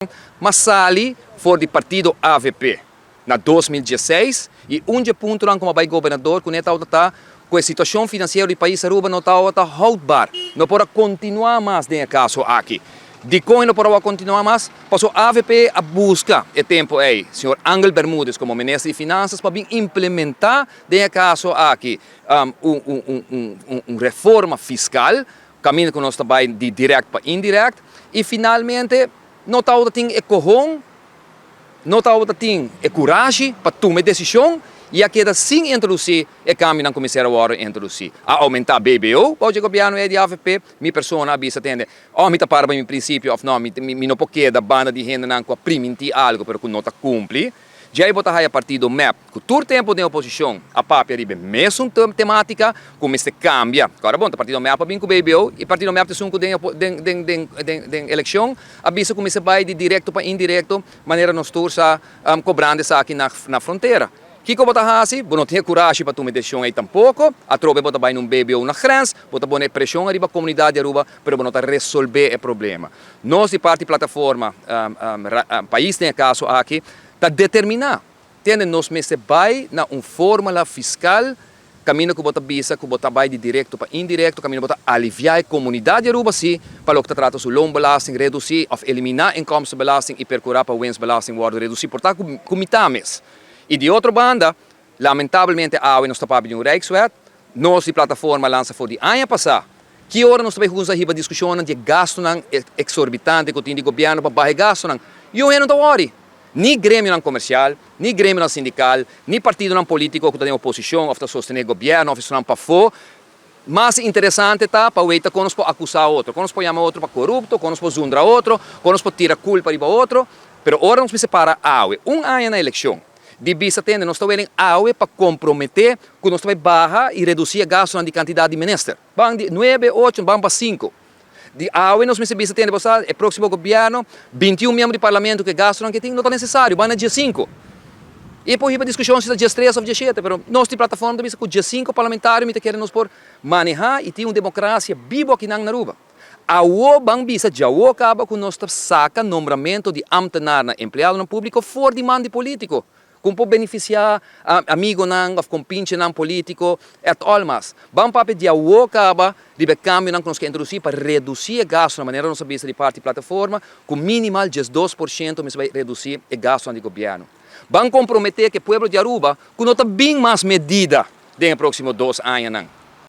M'a sali for di partido avp na 2016 y un dje puntonan cu m'a bay gobernador cune tawata ta cu e situacion financiero di pais Aruba no tawata houdbaar, no por a continua mas den e caso aki. Dicon e no por a continua mas? Paso avp a busca e tempo ey señor Angel Bermudez como minister di Finanzas pa bin implementa den e caso aki un reforma fiscal Caminda cu nos ta bay di direct pa indirect y finalmente no tabata tin e cohon, no tabata tin e curashi pa tuma e decision y a keda sin introduci e cambionan cu mester a wordo introduci. A aumenta BBO bao dje gobierno ey di avp, mi persona a bisa tende, oh mi ta para pa mi principio of no, mi no por keda banda di hendenan cu a priminti algo pero cu no ta cumpli. Djei bo ta haya partido mep ku tur tempu den oposishon a papia riba e mesun tematika ku mester kambia. Ku ora bon ta partido mep a bin ku BBO i partido mep ta esun ku den den elekshon a bisa ku mester bai di direkto pa indirekto manera nos tur sa kobrando esaki na frontera. Kiko bo ta hasi? Bo no tin e kurashi pa tuma e desishon ei tampoko. Atrobe bo ta bai na un BBO na grens, bo ta pone preshon ariba komunidat di Aruba pero bo no ta resolbe e problema. Nos di parti plataforma pais den e caso aki ta determina tende nos mester bay na un formula fiscal caminda cu bo ta bisa cu bo ta bay di directo pa indirecto caminda bo ta alivia e comunidad di Aruba si pa loke ta trata su loonbelasting reduci of elimina inkomstenbelasting y percura pa winstbelasting wordo reduci por ta cu mita mes. Y di otro banda lamentablemente awe nos ta papia di un rijkswet. Nos di plataforma lansa for di aña pasá. Ki ora nos ta bai hunsa hiba diskushonnan di e gastunan eksorbitante ku tin di gobièrnu pa baha e gastunan? Yu hende no ta wòri. Ni gremionan komersial, ni gremionan sindikal, ni partidonan polítiko ku ta den oposishon òf ta sostené gobièrnu òf esunnan pafó. Mas interesante ta pa weta kon nos por akusá otro, kon nos por yama otro pa korupto, kon nos por zundra otro, kon nos por tira kulpa riba otro. Pero ora nos mester para awe, un aña na elekshon, Di bisa tende nos ta welen awe pa komprometé ku nos ta bai baha i redusí e gastunan di kantidat di minister. Ban di nuebe, ocho, ban pa sinku. Di awe nos mester bisa tende bo sa e próksimo gobièrnu, 21 miembro di parlamento ku e gastunan ke tin no ta nesesario, ban na 15. I e por hiba diskushon si ta 13 òf 17, pero nos di plataforma ta bisa ku 15 parlamentario mi ta kere nos por manehá i tin un demokrasia bibu akinan na Aruba. Awo ban bisa djawo kaba ku nos ta saka nombramento di ambtenarnan, empleadonan públiko for di man di polítiko, ku por benefisiá amigonan òf kompinchenan polítiko et al mas. Ban papia di awo kaba riba e kambionan ku nos ke introdusí pa redusí e gastunan, manera nos a bisa di parti plataforma, ku minimal 12% mester bai redusí e gastunan di gobièrnu. Ban komprometé ku e pueblo di Aruba ku no ta bin mas medida den e próksimo 2 añanan.